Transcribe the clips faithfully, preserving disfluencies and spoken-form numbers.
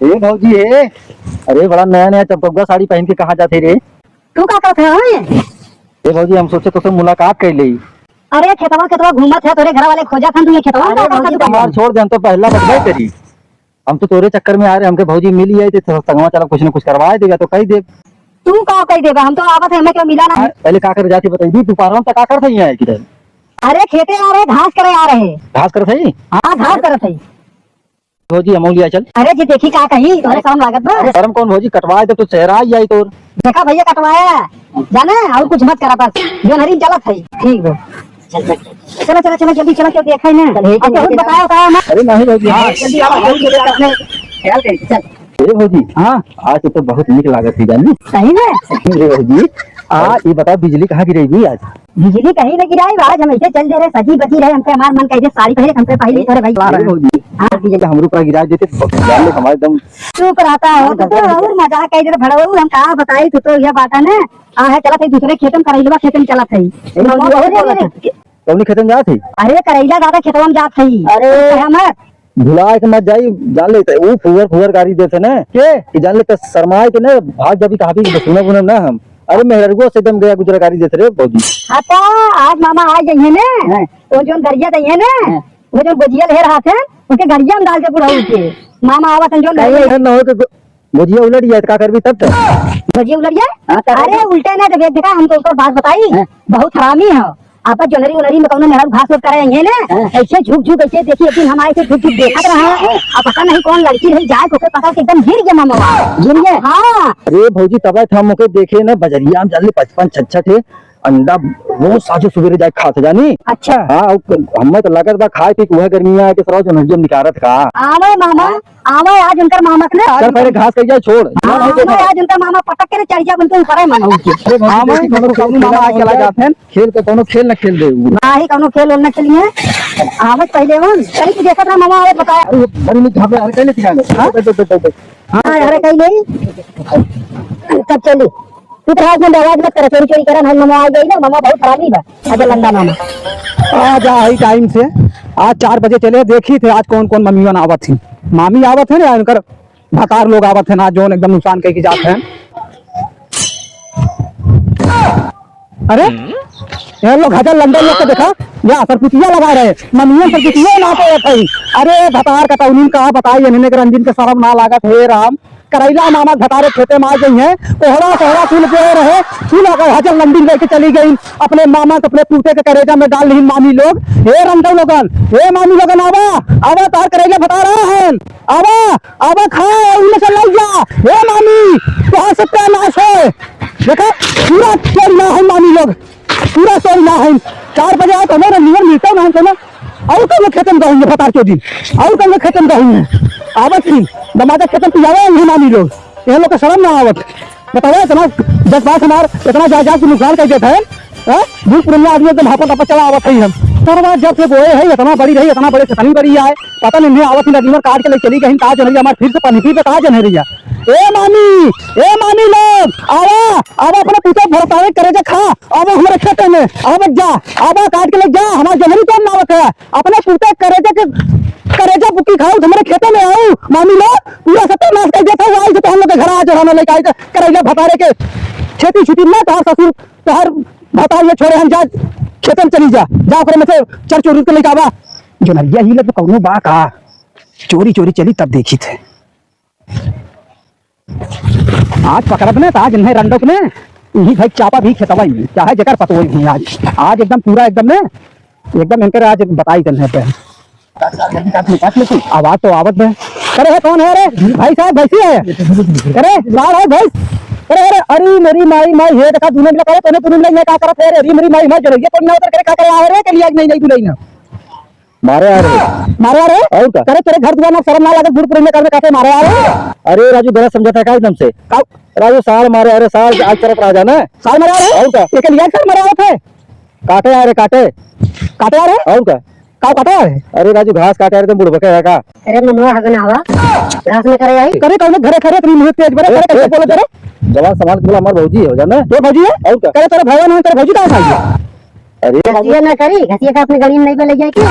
ए भौजी, ए, अरे बड़ा नया नया चमकौआ साड़ी पहिन के कहाँ जात है रे? तू का करत है, हैं? ए भौजी, हम सोचे तोसे मुलाकात कर लेई। अरे खेतवा खेतवा घूमत है, तोरे घर वाले खोजत हन, तू ये खेतवा में अरे का करत भौजी, है? हमार छोड़ दे, हम तो पहला बतबे करी। हम तो तोरे चक्कर में आ रहे, हमके भौजी मिली आई तो संगवा चला कुछ न कुछ करवाए देगा तो कही देब। तू का कही देबा, हम तो आवत है, हमें क्यों मिला ना? हाँ, पहले का करे जाती बताई दी, दोपहर में तो का करत है यहाँ किधर? अरे खेते आ रहे, घास करे आ रहे। घास करत है? हाँ, घास करत है। भौजी, हमहू लिया चल। अरे जी, देखी का कही, तोहरे शर्म लागत बा? अरे शर्म कौन भौजी, कटवाए दे तो चेहरा ही आई तोर। देखा भैया, कटवाया जाने, और कुछ मत करा बस, जोनहरी चलत है। ठीक बा, चल, चल, चल। चला, चला, चला, जल्दी चला, क्यों देखा ही ना? चल, अब तो कुछ बताया, बताया मत। अरे नहीं भौजी, हाँ, जल्दी आओ, जल्दी, जल्दी, अपने ख्याल करिए, चल। अरे भौजी, हाँ। आज तो बहुत नीक लागत है जानी। सही में? सही में भौजी। आ, ये बताओ, बिजली कहाँ गिरेगी आज? बिजली कहीं न गिराई, आज हम ऐसे चल दे रहे, सजी बजी रहे, हमके हमार मन कह दे, साड़ी पहले हमके पहले तोरे भाई। अरे भौजी, हाँ। बिजली हमरो पर गिरा देते, जान ले हमारे एकदम। चुप रहता हो, तो, तो और मजाक कह देते, भड़वऊ, हम का बताई, तू तो यह बात है ना। हाँ, है, चलत है, दूसरे खेतन करैलवा खेतन चलत है। ए, भौजी, बहुत अरे, बोलत है। अरे, कौनी खेतन जात है? अरे, करैला दादा खेतवा में जात है। अरे। तो कहे मत। भुलाए के मत जाई, जान ले, त ऊ फुहर फुहर गारी देथे ना, के? कि जान ले, त शर्माए के ना, भाग जाबी, कहा भी सुनब उनब ना हम। अरे, मेहररुआ से एकदम गया गुजरा गारी देथे रे, भौजी। अच्छा, आज मामा आ जाइए ना, हाँ। तो जोन गरिया दइए ना, हाँ। वो जोन गोजिया ले रहा थे, उनके गरिया में डाल दे बुढ़ऊ के। मामा आवत हैं जोन कहीं गरिया। ऐसा ना हो कि गो-, गोजिया उलट जाए, तो का करबी तब तो? गोजिया उलट जाए? हाँ, तब अरे, तो। उल्टे ना, जब एक देखा, हम तो उसको बात बताई, हाँ। बहुत हरामी है। आपा जोनरी उनरी में कौनो मेहरारू घास ओस करे आइहे ना, हाँ। ऐसे झुक झुक ऐसे देखी, एक दिन हम आए थे झुक झुक देखत रहा। हाँ। अब पता नहीं कौन लड़की रही, जाए तो ओके पता कि एकदम गिर गया मामा। गिर गया? हाँ। अरे भौजी, तब हम ओके देखे ना बजरिया में, जान ले पचपन छठ छठ है, अंडा रोज साझे सुबेरे जाए खात जानी। अच्छा। हाँ, अउ हमें तो लगत बा खाए पी के वह गर्मिया है कि सरवा जोनरिया में निकारत का। आवे मामा, आवे आज उनकर मामा के ना। चल पहले घास कह जाए, छोड़। हाँ, आवे आज उनकर मामा पटक के चढ़ जा, उनके ऊपर है मन उनके। अरे भौजी, हाँ, देखी, मैं कौनो कौनो मामा आके चला जात है। खेल के कौनो खेल न खेल दे उ। नाही, कौनो खेल वेल न खेलिए। आवत पहिले उन, चली तू देखत रहा, मामा आवत बताया। अरे, बड़ी निक घाबे, अरे, कहले सिखाए। हाँ? बैठ, बैठ, बैठ, बैठ। हाँ, अरे, कहीं नहीं। तब चली। तू तो आज में आवाज मत करे, चोरी, चोरी करे, भाई, मामा आ गई ना, मामा बहुत हरामी बा। अजय लंडा मामा। आ जा, आई टाइम से। आज चार बजे चले, देखी थे आज कौन, कौन मम्मी आवत थी। मामी आवत है ना, उनकर भतार लोग आवत है ना, जोन एकदम नुकसान कह के जात है। अरे, ये लोग हजर लंडन लोग के देखा, या सरपुतिया लगा रहे, मनियन सरपुतिया ना पे है। अरे, भतार का तौनीन का बताई, इन्हें के रंजन के शर्म ना लागत, हे राम। करैला मामा भतारे खेते में आ गई हैं, कोहड़ा, कोहड़ा कुल के रहे, कुल अगर हजर लंडन लेके चली गई, अपने मामा के, अपने पूते के करेजा में डाल ली मामी लोग। हे रंडौ लोगन, हे मामी लोगन, आवा, आवा, तार करैला भतार आ हैं, आवा, आवा खा, उन्हें से लग जा। हे मामी, तोहार सत्यानाश है। देखा, पूरा तोड़ ना है मामी लोग, पूरा तोड़ ना है। चार बजे आओ तो हमारा लीवर मिलता ना है तो ना। और कौन खेतन गहुँ है भतार के दिन, और कौन खेतन गहुँ है। आवत ही, दमादा खेतन पियावे हैं मामी लोग। ये लोग का शर्म ना आवत। बताओ, इतना जज्बात हमार, इतना जायदाद के नुकसान कर देता है। हाँ? बूढ़ पुरनिया आदमी एकदम हापत हापत चला आवत है हम। सरवा जब से बोए है, इतना बड़ी रही, इतना बड़े से इतनी बड़ी आए। पता नहीं, मैं आवत ही नदी में काट के ले चली गई, का जनरी हमार फिर से पानी पी पे का जनरी है। ए मामी, ए मामी लोग, आवा, आवा अपने पूते भरतावे करे जे खा, आवा हमारे खेते में, आवा जा, आवा काट के ले जा, हमार जनरी कौन आवत है। अपने पूते करेजा के, करेजा बुकी खाऊ, हमारे खेते में आऊ, मामी लोग, पूरा सत्यानाश कर देता है, आई तो हम लोग के घर आ, जो हम लोग आए, करेजा भतारे के, खेती छुट्टी ना, तोहार ससुर, तोहार भतार ये छोड़े हम जा, खेते में चली जा, जा ओकरे में से चर चोरी के लेके आवा। जो नरिया ही लग कौनो बा का, चोरी चोरी चली तब देखी थे। आज पकड़ब ने, तो आज इन्हें रंडक ने, इही भाई चापा भी खेतवा ही, चाहे जेकर पतोई भी आज, आज एकदम पूरा एकदम ने, एकदम इनकर आज बताई देने पे। काट, काट, जल्दी काट ले, काट ले तू। आवाज तो आवत है। अरे, है कौन है रे? भाई साहब, भैंसी है। अरे, सार है भैंस। अरे, अरे, अरे, मेरी माई, माई, हे देखा, दूनो मिला करे, तूने दूनो मिला, ये का करत है रे? अरे, मेरी माई, माई, चलो, ये कौन ना उतर करे, का करे आ रे, के लिए आज नहीं, नहीं, तू नहीं ना। मारे आ रहे। मारे आ रहे? और का? करे तेरे घर दुआर ना शर्म ना लगे, बूढ़ पुरनिया कर में काटे मारे आ रहे? अरे राजू, गलत समझा था का एकदम से? का? राजू, सार मारे आ रहे, सार आज तरफ राजा ना। सार मारे आ रहे? और का? एक लिया सार मारे आ रहे थे। काटे आ रहे, काटे। काटे आ रहे? और का? का काटे आ रहे? अरे राजू, घास काटे आ रहे थे, बुढ़बा का है का? अरे मनुआ हगन आवा। घास में करे आई। करे कौन घरे खरे इतनी मुँह तेज बरे, करे कैसे बोले तेरे? जवान समाज के बोला, हमार भौजी हो जाना। ये भौजी है? और का? करे तेरे भवन है, तेरे भौजी कहाँ से आई है? अरे घसिया ना करी, घसिया का अपने गाड़ी में नहीं ले जाए के।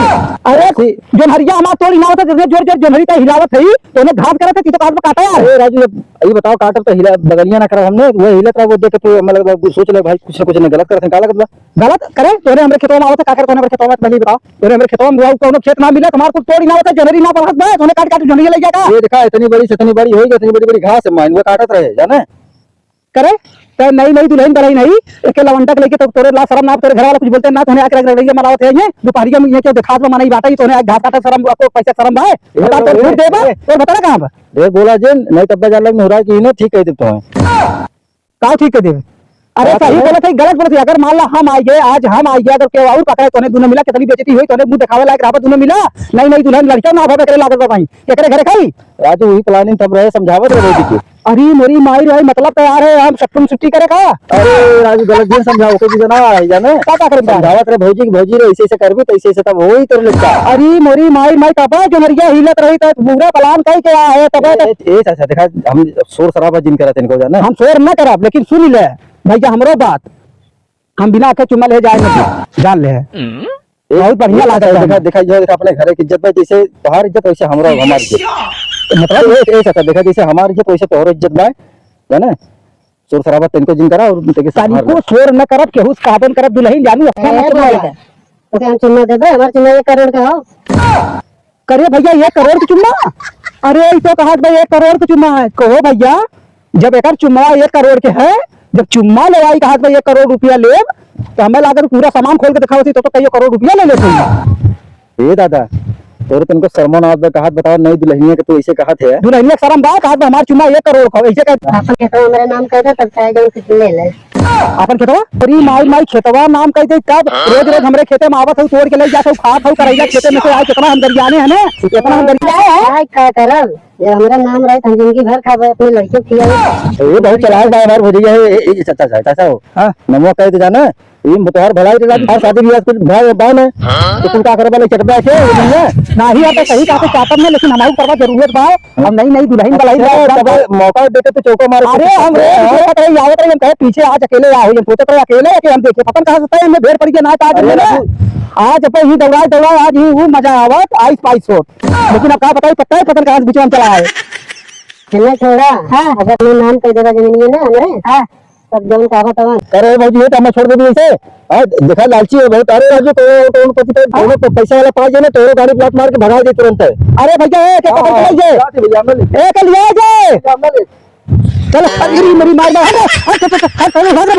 अरे ठी- जोनहरिया हमार तोड़ी ना होता, जितने जोर जोर जोनहरी का हिलावत है, तो उन्हें घास करत है, ती तो काट में काटा यार। अरे राजू, ये, ये बताओ, काटब तो हिला, बगलिया ना करब हमने, वो हिलत रहा, वो देख के तू, मतलब, सोच ले भाई, कुछ ना कुछ नहीं गलत करत है, का लगत बा? गलत करे, तोरे हमरे खेतवा में आवत है, का करे तोरे हमरे खेतवा में, पहले ही बताओ। तोरे हमरे खेतवा में बुआऊ कौनो खेत ना मिला, तुम्हारे कुल तोड़ी ना होता, जोनहरी ना बढ़त बा, तोने काट काट जोनहरी ले जाएगा। ये देखा, इतनी बड़ी से इतनी बड़ी होई, इतनी बड़ी बड़ी घास है, माइन वो काटत रहे, जाने? करे, ते नई नई दुल्हन बड़ई नहीं, एके लवंडा के लेके तो तोरे ला शरम ना, तोरे घर वाला कुछ बोलते ना, तोने आके रगड़ैया मनावत है, ये दोपहरिया में ये क्यों देखात बा, मना ही बात है, तोने आके घास काटत शरम, आपको पैसा शरम बा, ए, बता, तोर ए, झूठ दे बा, ए, तोर बता ना कहाँ बा? देख बोला जिन, नहीं तब जान लग नोरा की ने ठीक कह दे तो। का ठीक कह देवे? अरे हाँ, सही तो बोलत है, गलत बोलत है। अगर मान ला हम आइगे, आज हम आइगे, अगर केहू और पकड़े तोने दुनो मिला, कितनी बेइज्जती होई, तोने मुंह देखावे लायक रहबा दुनो मिला। नई नई दुल्हन लड़का ना भावे करे लागत बा भाई। एकरे घरे खाई? राजू वही planning तब रहे, समझावत रहे भौजी के। अरे मोरी माई रे, मतलब तैयार है, हम सट्टू में छुट्टी करे का? अरे राजू गलत दिन समझाओ, ओके भी ना आई जाने। का, का करे बता? समझावत रहे भौजी की, भौजी रे ऐसे ऐसे करबी तो ऐसे ऐसे तब होई तोर लड़का। अरे मोरी माई, माई का बा जोनहरिया हिलत रही तो पूरा plan कई के आ है तब ए, ए, ए, चाचा देखा, हम शोर शराबा जिन करत इनको जाने। हम शोर न करब, लेकिन सुन ले भैया हमरो बात, हम बिना आखे चुम्मा ले जाए नहीं, जान ले। ए, बहुत बढ़िया ए, लागत देखा, है। देखा, देखा, ये देखा, अपने घरे की इज्जत बा, जैसे तोहार इज्जत वैसे हमरो, हमार इज्जत। मतलब? ए, ए, चाचा देखा, जैसे हमार इज्जत वैसे तोहरो इज्जत बा, जाने? शोर शराबा तनिको जिन करा और तनिको संभाल। तनिको शोर न करब, केहू से कहबे न करब, दुल्हन जानू, अच्छा ए, ना चुम्मा भैया, लेबे। ओके, हम चुम्मा देबे, हमार चुम्मा एक करोड़ का हो। करे भैया, एक करोड़ के चुम्मा? अरे, ई तो कहत भाई एक करोड़ के चुम्मा है। कहो भैया, जब एकर चुम्मा एक करोड़ के है, जब चुम्मा लेवाई कहत भाई एक करोड़ रुपया लेब, तो हमें लागत पूरा सामान खोल के दिखावत ही, तो, तो कई करोड़ रुपया ले लेते हैं। ए दादा, तोरे तनको शर्मो ना आवत बा, कहत बतावा, नई दुल्हनिया के तू ऐसे कहत है। दुल्हनिया के शर्म बा, कहत बा, "हमार चुम्मा एक करोड़ खाओ", ऐसे कहत। आपन खेतवा मेरा नाम कह दे, तब चाहे जौन कुछ ले ले। आपन खेतवा? अरे माई, माई, खेतवा नाम कह दे, तब रोज, रोज हमरे खेते में आवत हऊ, तोड़ के ले जात हऊ, खात हऊ, करैला खेते में से। आज कितना हम गरियाने हैं ना, कितना हम गरियाने हैं। आज का करब, जब हमारा नाम रहे, तो हम जिंदगी भर खाबे, अपने लड़के के खियाबे। ये बहुत चलाक बा हमार भौजी है, ए, ए, चाचा, चाचा, चाचा हो। हाँ। नमो कह दे जाना, ई तोहार भलाई रे लागी, हम्म। हर शादी ब्याह कुछ भाई बान है। हाँ। तो तू का करे वाले चटबा के, ये दुनिया? नाही, आप सही कहा, तो चाहत में, लेकिन हमारी तरफ जरूरत बा। हाँ। हम नई, नई दुल्हन बलाई अच्छा, बा, तब बा। मौका देके तो चौका मारे अरे, कुछ हम करते रोज हैं। देखत रहे, आवत रहे, हम कहे, पीछे आज अकेले आ हुई, हम सोचत रहे, अकेले है कि हम देखे, पता कहाँ से तय, हमें भेड़ पड़ गया, ना का अरे, जमीन है। राजू। आज अपन ही दौड़ा, दौड़ा, आज ही वो मजा आवत, आइस पाइस होत। लेकिन अब का बताई, पता है, पता कहाँ से बीच में हम चला आए। चलो, छोड़ा। हाँ। अगर अपने नाम कह देगा जमीन ये ना, हमरे? हाँ। सब जौन कहबा तवन। अरे भौजी, ये तो हमें छोड़ देबी ऐसे। हाँ, देखा लालची है बहुत। अरे राजू, तो, तो, तो, तो, हाँ? तो पैसा वाला पा जाए ना, तो गाड़ी block मार के भगा दे तुरंत है। अरे भैया, ए, के हाँ, पकड़ के हाँ, ले जाए। जाते भैया, हम ना ले। ए, के ले जाए। हम ना ले। चल, अरे मेरी मार, मार, हट, हट, हट, हट, हट, हट, हट,